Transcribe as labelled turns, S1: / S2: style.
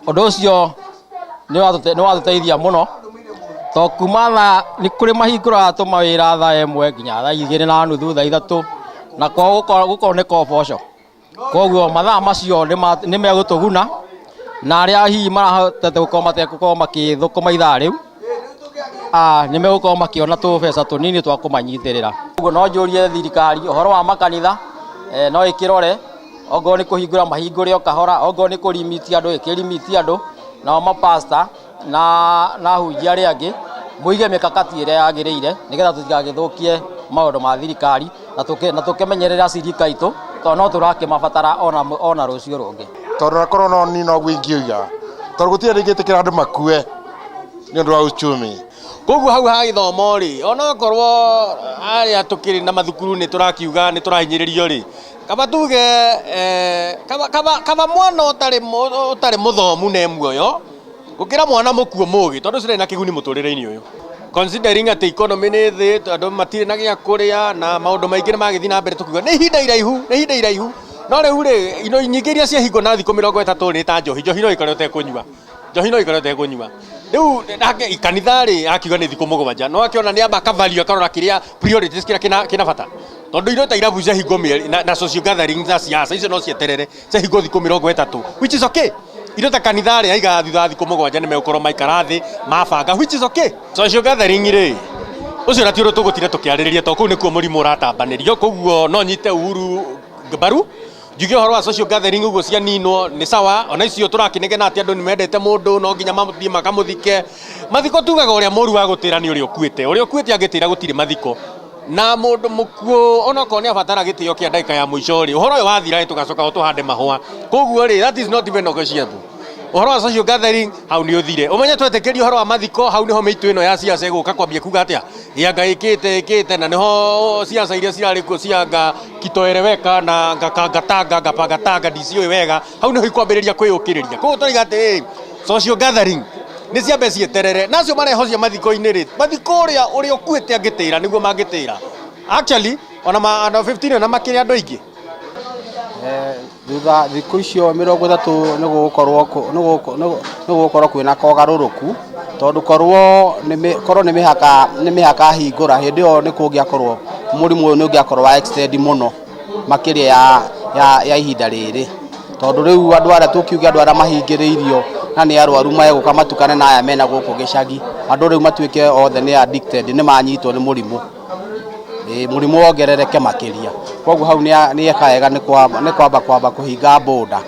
S1: Ũndũ ũcio nĩ watũteithia mũno to kuma thaa nĩ kũrĩ mahingũraga tũmawĩra thaa 1 nginya thaa 2:30, thaa 3, na gũkorwo nĩ koboco. Koguo mathaa macio nĩ megũtũguna, na arĩa hihi marahotete gũkorwo mategũkorwo makĩthũkũma ithaa rĩu nĩ megũkorwo makĩona tũbeca tũnini twa kũmanyitĩrĩra. Ũguo no njũrie thirikari ũhoro wa makanitha, no ĩkĩrore ongorwo nĩ kũhingũra mahingũre o kahora, ongorwo nĩ kũrimiti andũ ĩkĩrimiti andũ, nao mapasta na ahunjia arĩa angĩ mũige mĩkakati ĩrĩa yagĩrĩire nĩgetha tũtigagĩthũkie maũndũ ma thirikari na tũkĩmenyerere acirika aitũ tondũ no tũrakĩmabatara ona rũciũ rũngĩ.
S2: Tondũ nakorwo no niĩ noguo ingiuga, tondũ gũtirĩ hĩndĩ ingĩtĩkĩra andũ makue nĩ ũndũ wa uchumi.
S3: Koguo hau ha gĩthomo rĩ, onokorwo arĩa tũkĩrĩ na mathukuru nĩ tũrakiuga nĩ tũrahinyĩrĩrio rĩ, kaba tuge kaba mwana ũtarĩ mũthomu na e muoyo gũkĩra mwana mũkuũ mũgĩ, tondũ ũcio ndarĩ na kĩguni mũtũrĩre-inĩ ũyũ. Considering atĩ economy nĩ thĩ, andũ matirĩ na gĩa kũrĩa na maũndũ maingĩ nĩ magĩthiĩ na mbere, tũkiuga nĩ ihinda iraihu, nĩ ihinda iraihu. No rĩu rĩ, indo nyingĩ iria ciahingwo na thikũ 30 nĩ ta njohi, njohi no ĩikare ũtekũnyua, njohi no ĩikare ũtekũnyua. Rĩu nake kanitha rĩ, akiuga nĩ thikũ 7, no akĩona nĩ amba akavalue, akarora kĩrĩa priorities, kĩrĩa kĩna bata, tondũ indo ta irabu ciahingwo mĩeri na social gatherings na siasa icio no cieterere ciahingwo thikũ 30, which is okay. Indo ta kanitha rĩ, aigaga thutha wa thikũ 7 nĩ megũkorwo maikara thĩ mabanga, which is okay. Social gathering rĩ, ũcio na ti ũndũ tũgũtinda tũkĩarĩrĩria, tondũ kũu nĩkuo mũrimũ ũratambanĩrio. Koguo no nyite Uhuru mbaru njuge ũhoro wa social gathering ũguo cianinwo nĩ sawa. Ona icio tũrakĩnegena atĩ andũ nĩ mendete mũndũ no nginya mathiĩ makamũthike. Mathiko tugaga ũrĩa mũru wa gũtĩra nĩ ũrĩa ũkuĩte, ũrĩa ũkuĩte angĩtĩra gũtirĩ mathiko. Na mũndũ mũkuũ onokorwo nĩ abatara gĩtĩo kĩa ndagĩka ya mũico rĩ, ũhoro ũyũ wathira rĩ, tũgacoka o tũhande mahũa. Koguo rĩ, that is not even negotiable. Ũhoro wa social gathering hau nĩ ũthire. Ũmenye twetĩkĩria ũhoro wa mathiko, hau nĩho mĩitũ ĩno ya siasa ĩgũka kwambia kuga atĩa anga ĩkĩte ĩkĩte, na nĩho siasa iria cirarĩ kuo cia anga kitoeleweka na ngakangatanga ngapangatanga ndiciũĩ wega, hau nĩho ikwambĩrĩria kwĩyũkĩrĩria. Koguo tũraiga atĩrĩrĩ, social gathering nĩ ciambe cieterere, nacio marehocia mathiko-inĩ rĩ, mathiko ũrĩa ũkuĩte angĩtĩra nĩguo mangĩtĩra actually ona ma ona 15 ona makĩrĩa andũ aingĩ.
S4: Thutha thikũ icio 30 nĩ gũgũkorwo kwĩna kogarũrũku, tondũ korwo nĩ mĩhaka hingũra hĩndĩ ĩyo nĩ kũngĩakorwo mũrimũ ũyũ nĩ ũngĩakorwo wa extend mũno makĩria ya ihinda rĩrĩ, tondũ rĩu andũ arĩa tũkiuge andũ arĩa mahingĩrĩirio na nĩ arwaru megũka matukane na aya mena gũkũ gĩcagi, andũ rĩu matuĩke othe nĩ addicted, nĩ manyitwo nĩ mũrimũ. Ĩĩ, mũrimũ wongerereke makĩria. Koguo hau nĩ eka wega nĩ kwamba kũhinga border.